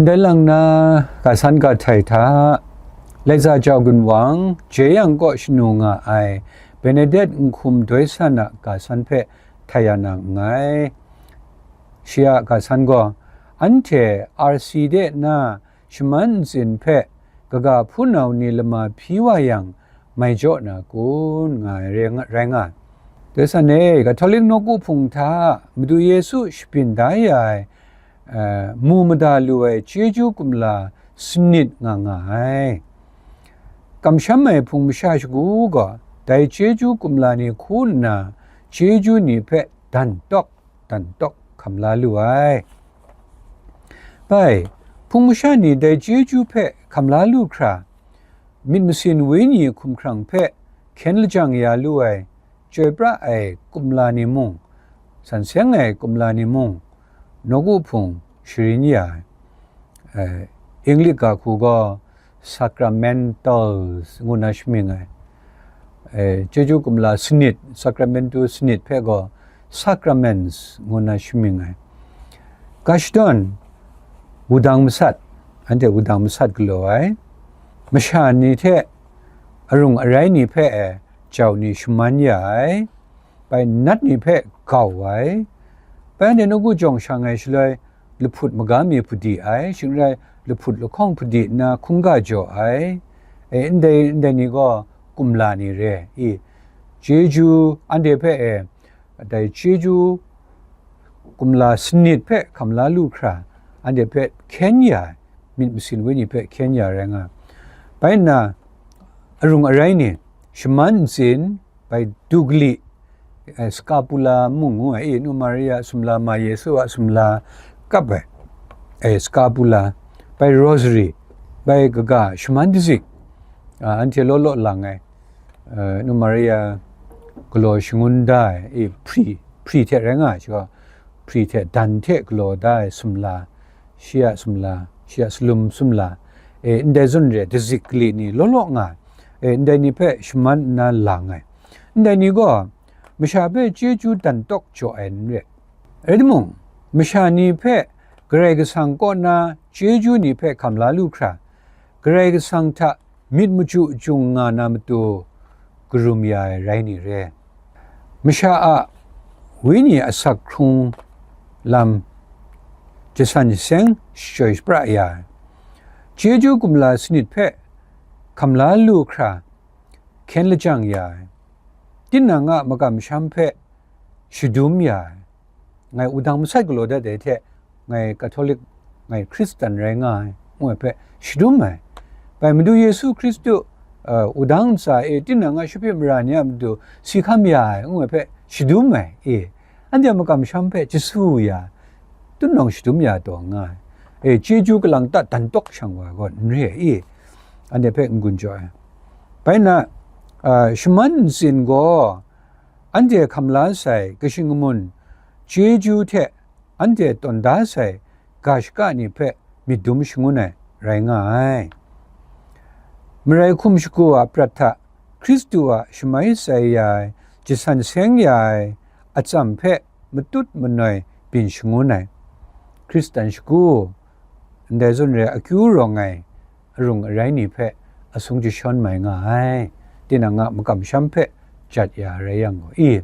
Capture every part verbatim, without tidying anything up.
Dai lang na, ga san ga htai hta, Laiza jau gunwang, jeyang kaw shanu nga ai, Benedet nhkum doi san a ga san hpe htai ya na nngai. Shi a ga san gaw, anhte R C de na shaman ntsin hpe kaga hpunau ni lama hpyi wa yang, mai jaw na kun, nga ai rai nga, rai nga ai. Dai san e, Catholic nawku hpung hta Madu Yesu shabyin da ya ai, eh, mu mada lu ai chyeju kumla sanit nga nga ai. Kamsham ai hpung masha shagu gaw, dai chyeju kumla ni hku nna, chyeju ni hpe dan tawk, dan tawk hkam la lu ai. Bai, hpung masha ni dai chyeju hpe hkam la lu hkra, myit masin wenyi hkumhkrang hpe hkyen lajang ya lu ai, chyoi pra ai kumla ni mung, san seng ai kumla ni mung, nawku hpung sharin ya ai. Eh, English ga hku gaw sacramentals ngu na shamying ai. Eh, chyeju kumla sanit, sacramentu sanit hpe gaw sacraments ngu na shamying ai. Ga shadawn, wudang masat, anhte wudang masat galaw ai, masha ni hte arung arai ni hpe e jau ni shaman ya ai, bai nat ni hpe gau ai, bai anhte nawku jawng shang ai shaloi, lahput maga mi hpudi ai, shing n rai, lahput lahkawng hpudi nna hkungga jaw ai, e, ndai, ndai ni gaw kumla ni re i, chyeju anhte hpe e, dai chyeju kumla sanit hpe hkam la lu hkra, anhte hpe hkyen ya ai, myit masin wenyi hpe hkyen ya rai nga ai. Bai nna, arung arai ni, shaman ntsin, bai dugli, eh, scapula mung ngu ai, i, Nu Maria sumla, Ma Yesu a sumla kap ai, eh, scapula, bai rosary, bai kaga shaman dazik, ah, anhte law law lang ai, eh, Nu Maria galaw shangun da ai, i, hpri, hpri hte rai nga ai, shi gaw hpri hte dan hte galaw da ai sumla, shi a sumla, shi a salum sumla, e, ndai zawn re, dazik kali ni law law nga ai, e, ndai ni hpe shaman nna lang ai. Ndai ni gaw masha hpe chyeju dan tawk jaw ai n re. Rai timung, masha ni hpe Karai Kasang kaw na chyeju ni hpe hkam la lu hkra, Karai Kasang hta myit machyu chyung nga na matu karum ya ai rai ni re. Masha a wenyi asak hkrung lam jasan jaseng shachyoi shapra ya ai, chyeju kumla sanit hpe hkam la lu hkra hkyen lajang ya ai, tinang a makam masham hpe shadum ya ai, ngai wudang masat galaw dat ai hte, ngai Katolik, ngai Hkristan rai nga ai, ngu ai hpe shadum ai. Bai Madu Yesu Hkristu, uh, wudang ntsa e tinang a shapyip mara ni a matu si hkam ya ai, ngu ai hpe shadum ai, e, anhte a makam masham hpe jasu ya, tunawng shadum ya taw nga ai, e, chyeju kalang ta dan tawk shang wa gaw n re ai, e, anhte hpe n-gun jaw ai. Bai na, uh, shaman ntsin gaw, anhte hkam la sai kashi kamun chyeju hte anhte tawn da sai ga shaka ni hpe myit dum shangun ai rai nga ai. Marai hkum shagu a prat hta Hkristu a shamai sai ya ai, jasan seng ya ai atsam hpe matut manoi byin shangun ai. Hkristan shagu, ndai zawn re akyu rawng ai arung arai ni hpe asung jashawn mai nga ai, tinang a makam masham hpe jat ya rai yang gaw i,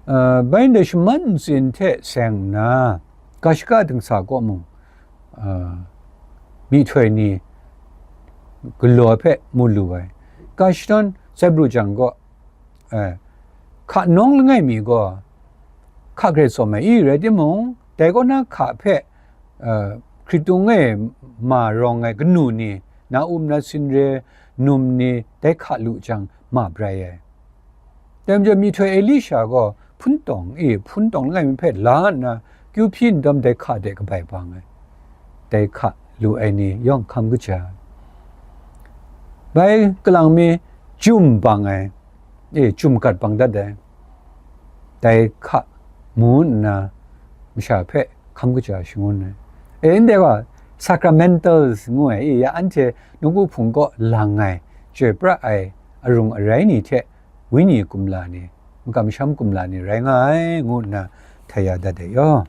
uh, bai ndai shaman ntsin hte seng nna, ga shaka dingsa kaw mung, uh, myihtoi ni galaw hpe mu lu ai. Ga shadawn zaibru jang gaw, eh, hka nawng langai mi gaw, hka grai tsawm ai i rai timung, dai kaw na hka hpe, eh, hkritung e ma rawng ai kanu ni, na um na sin re, num ni, dai hka lu jang ma brai ai. Dai majaw myihtoi Elisha gaw hpun tawng e, hpun tawng langai mi hpe la nna, kyu hpyi ndawm dai hka de kabai bang ai. Dai hka lu ai ni yawng hkam kaja ai. Bai kalang mi jum bang ai, e, jum gat bang dat ai. Dai hka mu nna masha hpe hkam kaja shangun ai. E, ndai gaw sacramentals ngu ai, e, ya anhte nawku hpung kaw lang ai, chyoi pra ai arung arai ni hte wenyi kumla ni, makam masham kumla ni rai nga ai, ngu nna htai ya dat ai yaw.